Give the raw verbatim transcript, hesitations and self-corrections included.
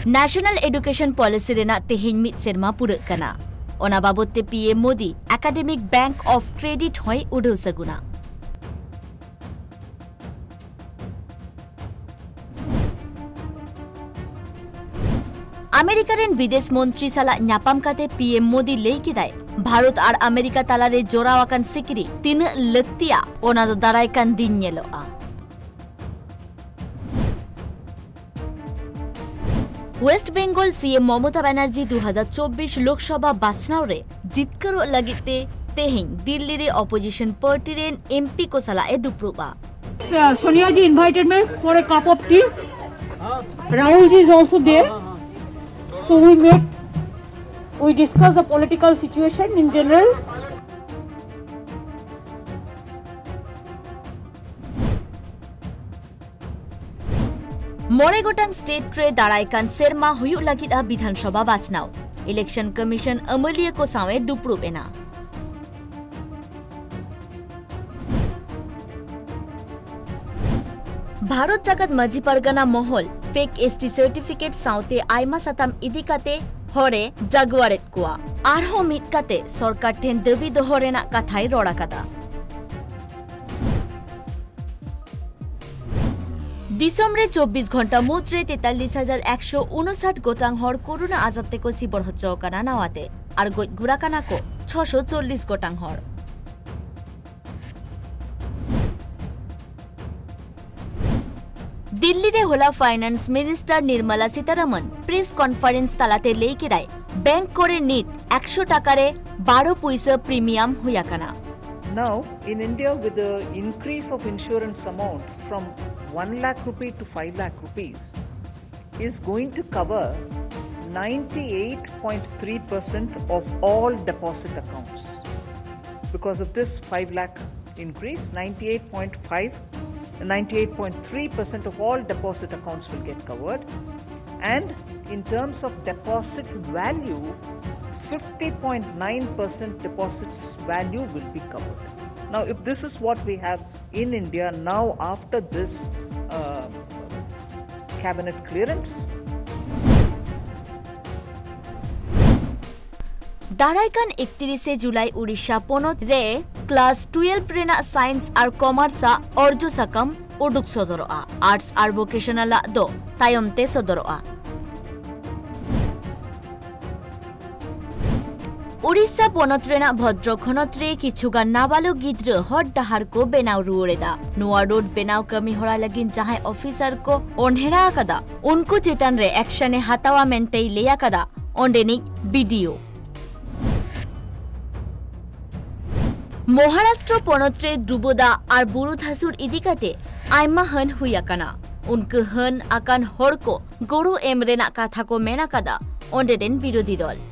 National Education Policy ᱨᱮᱱᱟᱜ ᱛᱮᱦᱮᱧ ᱢᱤᱫ ᱥᱮᱨᱢᱟ ᱯᱩᱨᱟᱹᱜ ᱠᱟᱱᱟ᱾ ᱚᱱᱟ ᱵᱟᱵᱚᱛ ᱛᱮ P M Modi Academic Bank of Credit ᱦᱚᱸᱭ ᱩᱰᱷᱟᱹᱣ ᱥᱟᱹᱜᱩᱱᱟ᱾ ᱟᱢᱮᱨᱤᱠᱟ ᱨᱮᱱ ᱵᱤᱫᱮᱥ ᱢᱚᱱᱛᱨᱤ ᱥᱟᱞᱟᱜ ᱧᱟᱯᱟᱢ ᱠᱟᱛᱮ ᱯᱤ ᱮᱢ ᱢᱳᱫᱤ ᱞᱟᱹᱭ ᱠᱮᱫᱟᱭ, ᱵᱷᱟᱨᱚᱛ ᱟᱨ ᱟᱢᱮᱨᱤᱠᱟ ᱛᱟᱞᱟᱨᱮ ᱡᱚᱲᱟᱣ ᱟᱠᱟᱱ ᱥᱤᱠᱲᱤ ᱛᱤᱱᱟᱹᱜ ᱞᱟᱹᱠᱛᱤᱭᱟ, ᱚᱱᱟ ᱫᱚ ᱫᱟᱨᱟᱭ ᱠᱟᱱ ᱫᱤᱱ ᱧᱮᱞᱚᱜᱼᱟ᱾ ᱳᱭᱮᱥᱴ ᱵᱮᱝᱜᱚᱞ ᱥᱤ ᱮᱢ ᱢᱚᱢᱚᱛᱟ ᱵᱟᱱᱟᱨᱡᱤ ᱫᱩ ᱦᱟᱡᱟᱨ ᱪᱚᱵᱵᱤᱥ ᱞᱳᱠᱥᱚᱵᱷᱟ ᱵᱟᱪᱷᱱᱟᱣ ᱨᱮ ᱡᱤᱛᱠᱟᱹᱨᱚᱜ ᱞᱟᱹᱜᱤᱫ ᱛᱮ ᱛᱮᱦᱮᱧ ᱫᱤᱞᱞᱤ ᱨᱮ ᱚᱯᱳᱡᱤᱥᱚᱱ ᱯᱟᱨᱴᱤ ᱨᱮᱱ ᱮᱢ ᱯᱤ ᱠᱚ ᱥᱟᱞᱟᱜ ᱮ ᱫᱩᱯᱲᱩᱵᱼᱟ᱾ Uh, Sonia ji invited me for a cup of tea. Rahul ji is also there. So we met, we discussed the political situation in general. ᱢᱚᱬᱮ ᱜᱚᱴᱟᱝ ᱥᱴᱮᱴ ᱨᱮ ᱫᱟᱨᱟᱭ ᱠᱟᱱ ᱥᱮᱨᱢᱟ ᱦᱩᱭᱩᱜ ᱞᱟᱹᱜᱤᱫᱼᱟ ᱵᱤᱫᱷᱟᱱ ᱥᱚᱵᱷᱟ ᱵᱟᱪᱷᱱᱟᱣ᱾ ᱤᱞᱮᱠᱥᱚᱱ ᱠᱚᱢᱤᱥᱚᱱ ᱟᱹᱢᱟᱹᱞᱤᱭᱟᱹ ᱠᱚ ᱥᱟᱶ ᱮ ᱫᱩᱯᱲᱩᱵ ᱮᱱᱟ᱾ Bharat Jakat Majhi Pargana Mahal fake S T certificate ᱥᱟᱶᱛᱮ ᱟᱭᱢᱟ ᱥᱟᱛᱟᱢ ᱤᱫᱤ ᱠᱟᱛᱮ ᱦᱚᱨᱮ ᱡᱟᱜᱣᱟᱨᱮᱫ ᱠᱚᱣᱟ᱾ ᱟᱨᱦᱚᱸ ᱢᱤᱫ ᱠᱟᱛᱮ ᱥᱚᱨᱠᱟᱨ ᱴᱷᱮᱱ ᱫᱟᱹᱵᱤ ᱫᱚᱦᱚ ᱨᱮᱱᱟᱜ ᱠᱟᱛᱷᱟᱭ ᱨᱚᱲ ᱟᱠᱟᱫᱟ᱾ ᱫᱤᱥᱚᱢ ᱨᱮ ᱪᱚᱵᱵᱤᱥ ᱜᱷᱚᱱᱴᱟ ᱢᱩᱫᱽᱨᱮ ᱛᱮᱛᱟᱞᱞᱤᱥ ᱦᱟᱡᱟᱨ ᱮᱠᱥᱚ ᱩᱱᱩᱥᱟᱴ ᱜᱚᱴᱟᱝ ᱦᱚᱲ ᱠᱳᱨᱳᱱᱟ ᱟᱡᱟᱨ ᱛᱮᱠᱚ ᱥᱤᱵᱚᱲ ᱦᱚᱪᱚ ᱟᱠᱟᱱᱟ ᱱᱟᱣᱟᱛᱮ, ᱟᱨ ᱜᱚᱡ ᱜᱩᱨ ᱟᱠᱟᱱᱟ ᱠᱚ ᱪᱷᱚᱥᱚ ᱪᱚᱞᱞᱤᱥ ᱜᱚᱴᱟᱝ ᱦᱚᱲ᱾ ᱫᱤᱞᱞᱤ ᱨᱮ ᱦᱚᱞᱟ finance minister Nirmala Sitharaman press conference ᱛᱟᱞᱟᱛᱮ ᱞᱟᱹᱭ ᱠᱮᱫᱟᱭ, ᱵᱮᱝᱠ ᱠᱚᱨᱮ ᱱᱤᱛ ᱮᱠᱥᱚ ᱴᱟᱠᱟ ᱨᱮ ᱵᱟᱨᱚ ᱯᱩᱭᱥᱟᱹ ᱯᱨᱤᱢᱤᱭᱟᱢ ᱦᱩᱭ ᱟᱠᱟᱱᱟ᱾ Now, in India, with the increase of insurance amount from one lakh rupee to five lakh rupees, is going to cover ninety-eight point three percent of all deposit accounts. Because of this five lakh increase, ninety-eight point five, ninety-eight point three percent of all deposit accounts will get covered. And in terms of deposit value, fifty point nine percent deposits value will be covered. Now, if this is what we have in India now after this, uh, cabinet clearance, ᱫᱟᱨᱟᱭ ᱠᱟᱱ ᱮᱠᱛᱤᱨᱤᱥᱮ ᱡᱩᱞᱟᱭ ᱩᱲᱤᱥᱥᱟ ᱯᱚᱱᱚᱛ ᱨᱮ class twelve ᱨᱮᱱᱟᱜ science ᱟᱨ commerce ᱟᱜ ᱚᱨᱡᱚ ᱥᱟᱠᱟᱢ ᱩᱰᱩᱠ ᱥᱚᱫᱚᱨᱚᱜᱼᱟ᱾ ᱟᱨᱴᱥ ᱟᱨ ᱵᱷᱳᱠᱮᱥᱚᱱᱟᱞ ᱟᱜ ᱫᱚ ᱛᱟᱭᱚᱢ ᱛᱮ ᱥᱚᱫᱚᱨᱚᱜᱼᱟ᱾ ᱩᱲᱤᱥᱥᱟ ᱯᱚᱱᱚᱛ ᱨᱮᱱᱟᱜ ᱵᱷᱚᱫᱨᱚᱠ ᱦᱚᱱᱚᱛ ᱨᱮ ᱠᱤᱪᱷᱩ ᱜᱟᱱ ᱱᱟᱵᱟᱞᱚᱠ ᱜᱤᱫᱽᱨᱟᱹ ᱦᱚᱨ ᱰᱟᱦᱟᱨ ᱠᱚ ᱵᱮᱱᱟᱣ ᱨᱩᱣᱟᱹᱲ ᱮᱫᱟ᱾ ᱱᱚᱣᱟ ᱨᱳᱰ ᱵᱮᱱᱟᱣ ᱠᱟᱹᱢᱤ ᱦᱚᱨᱟ ᱞᱟᱹᱜᱤᱫ ᱡᱟᱦᱟᱸᱭ ᱚᱯᱷᱤᱥᱟᱨ ᱠᱚ ᱚᱱᱦᱮᱲᱟ ᱟᱠᱟᱫᱟ, ᱩᱱᱠᱩ ᱪᱮᱛᱟᱱ ᱨᱮ ᱮᱠᱥᱚᱱ ᱮ ᱦᱟᱛᱟᱣᱟ ᱢᱮᱱᱛᱮᱭ ᱞᱟᱹᱭ ᱟᱠᱟᱫᱟ ᱚᱸᱰᱮᱱᱤᱡ ᱵᱤ ᱰᱤ ᱳ᱾ ᱢᱚᱦᱟᱨᱟᱥᱴᱨᱚ ᱯᱚᱱᱚᱛ ᱨᱮ ᱰᱩᱵᱟᱹ ᱫᱟᱜ ᱟᱨ ᱵᱩᱨᱩ ᱫᱷᱟᱹᱥᱩᱲ ᱤᱫᱤ ᱠᱟᱛᱮ ᱟᱭᱢᱟ ᱦᱟᱹᱱ ᱦᱩᱭ ᱟᱠᱟᱱᱟ᱾ ᱩᱱᱠᱩ ᱦᱟᱹᱱ ᱟᱠᱟᱱ ᱦᱚᱲ ᱠᱚ ᱜᱚᱲᱚ ᱮᱢ ᱨᱮᱱᱟᱜ ᱠᱟᱛᱷᱟ ᱠᱚ ᱢᱮᱱ ᱟᱠᱟᱫᱟ ᱚᱸᱰᱮ ᱨᱮᱱ ᱵᱤᱨᱳᱫᱷᱤ ᱫᱚᱞ᱾